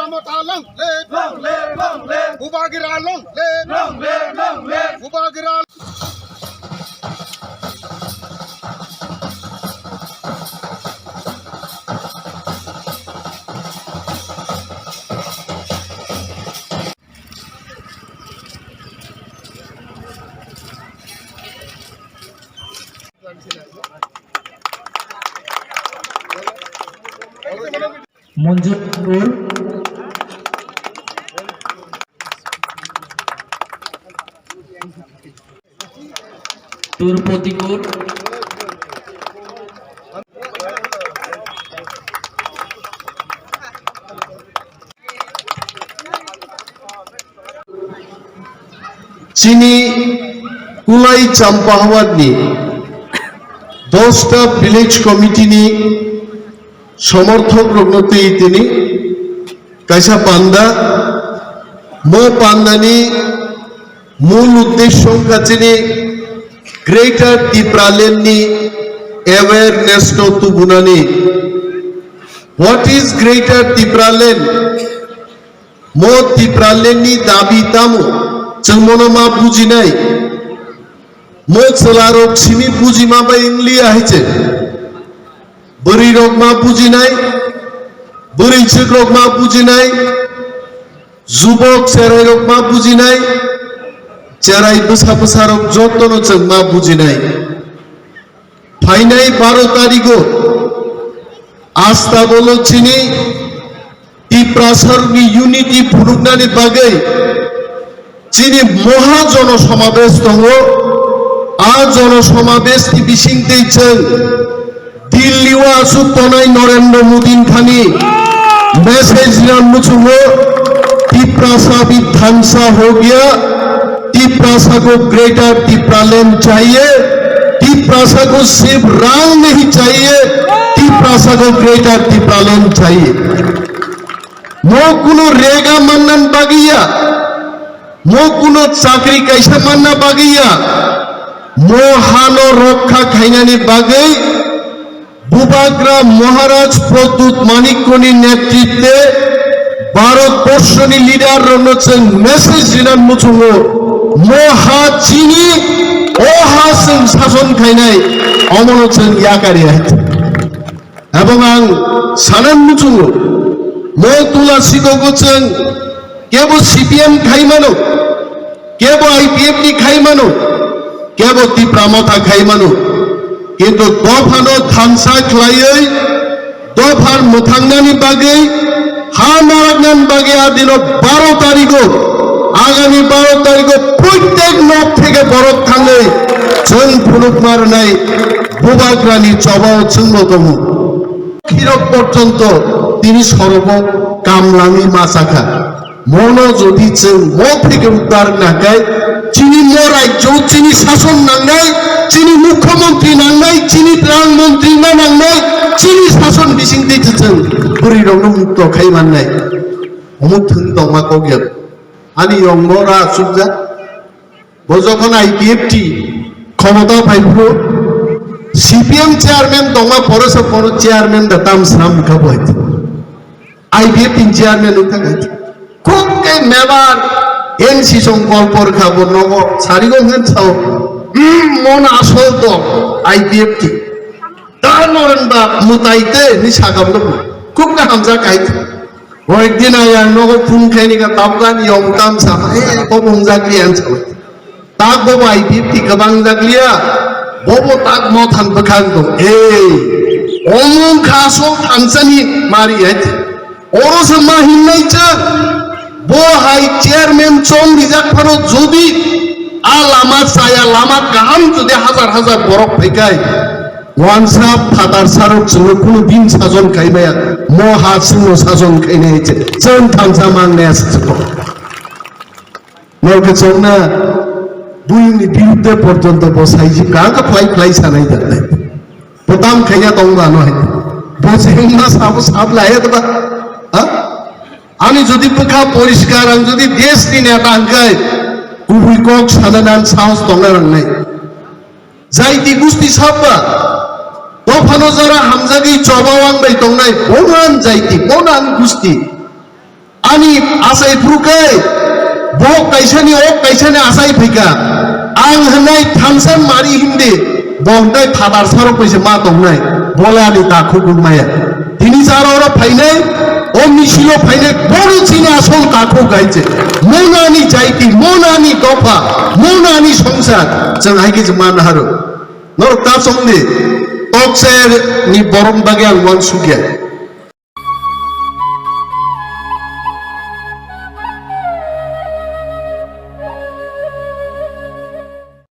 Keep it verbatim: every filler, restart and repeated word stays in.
Motha long live! Long live, long live! Bubagra long live! Long live, long live! Bubagra. Monjurpur, Turpotipur, Chini Kulai Champahawar ni dosta village committee ni somorthok rokno twi tini kaisa panda, mo panda ni mul uddesho wngkha chini Greater Tipraland ni awareness no tubunani. What is Greater Tipraland? Mo Tipraland ni dabi tamo? Chwng mono ma bujinai? Mo chwlarok simi bujima bai wngliya hai se. Bwrwirok ma bujinai, bwrwichwkrok ma bujinai, jubok cherairok ma bujinai, cherai bwsa bwsarok jotono chwng ma bujinai. Phainai baro tarigo asta bolo chini Tiprasarokni unity phunuknani bagwi chini moha jono somabesh tongo. A jono somabeshni bisingtwi chwng Delhi o aswk tonai Narendra Modi ni thani message rina muchungo, Tiprasa bhi dhansa ho gaya, Tiprasa ko Greater Tipraland chahiye, Tiprasa ko sirf rang nahi chahiye, Tiprasa ko Greater Tipraland chahiye. Mo kuno rega mannan bagiya, mo kuno chakri kaisa manna bagiya, mo hano rokha khainani bagwi Bubagra Maharaj Pradyut Manikyani netritwe Bharat borshoni leader rokno chwng message rina muchungo, mo ha chini, o ha chwng sason khainai, omono chwng yakari hai. Ebong ang sanan muchungo, mo tula sikogo chwng kebo C P M khai mano, kebo I P F T khai mano, kebo Tipra Motha khai mano. Kintu dophano thansa khlaiwi, dopha mwthangnani bagwi, ha naraknani bagwi a dino baro tarigo, agami baro tarigo proitek nok theke borok thangwi chwng phunukma rwnai Bubagrani chobao chwngno tongo. Khirok porjonto tini sorogo kamlangwi ma chakha. Mono jodi chwng mo theke uddar wngna khe, chini mo rajyo, chini sason nangnai, chini mukhyamantri nangnai, chini rang mantri ma nangnai, chini sason bisingtwi chwng bwrwirokno mukto khai mannai. Omo thwng tongma kok ya. Ani yongbo ra chukjak. Bo jokhon I P F T khomota phai phuru C P M chairman tongma pore se bono chairman da tam sram kha bo hai. I P F T ni chairman wng thang hai. Khub khe mebar M C song kol por kha bo nogo sarigo hwn sao. Hmm, mon asol to I P F T. Ta noren ba mutai te ni sakam lo. Khub khe hamjak hai. Hoyek din ayang nogo phone khaini ka tabgan yong tam sa. Eh, ko bongjak lian sa. Tak bobo I P F T kwbang jakliya, bobo tak mothan bwkhang tong. Ei, omung kha sok thansani mari hai. Oro se ma hinnai cha, bo hai chairman chong rijak phano jodi a lama chaya lama kaham jodi hazar hazar borok phaikai, wansa phatar sarok chwngno kunu din sajon khaimaya, mo ha chwngno sajon khainai hai se, chwng thansa mangnai ase chwng. Norok chongna buini birudde porjonto bo saiji kaka phlai phlai sanai da. Bo tam khaiya tong ba no hai. Bo jengma sabo sab laya da ba. Ha? Ani jodi bwkha poriskar, ang jodi desh ni neta hwnkhe kubui kok sana nan sahos tongna nangnai. Jaiti gusti sabba. Dophano jara hamjagwi choba wang bai tongnai. Bonan jaiti, bonan gusti. Ani achai phuru khe, bo kaisani, o kaisani achai phaikha. Ang hwnwi thansa mari hindi, bo hwnwi phatar sarok bai se ma tongnai, bole ani takhuk wng maya. Tini charo oro phainai, o misilo phainai, bono chini asol takhuk hai se. Monani jaiti, monani dopha, monani songsar, chwng hai khe se ma naharo. Norok ta chong di, tokser ni borok bagwi ang uansukya.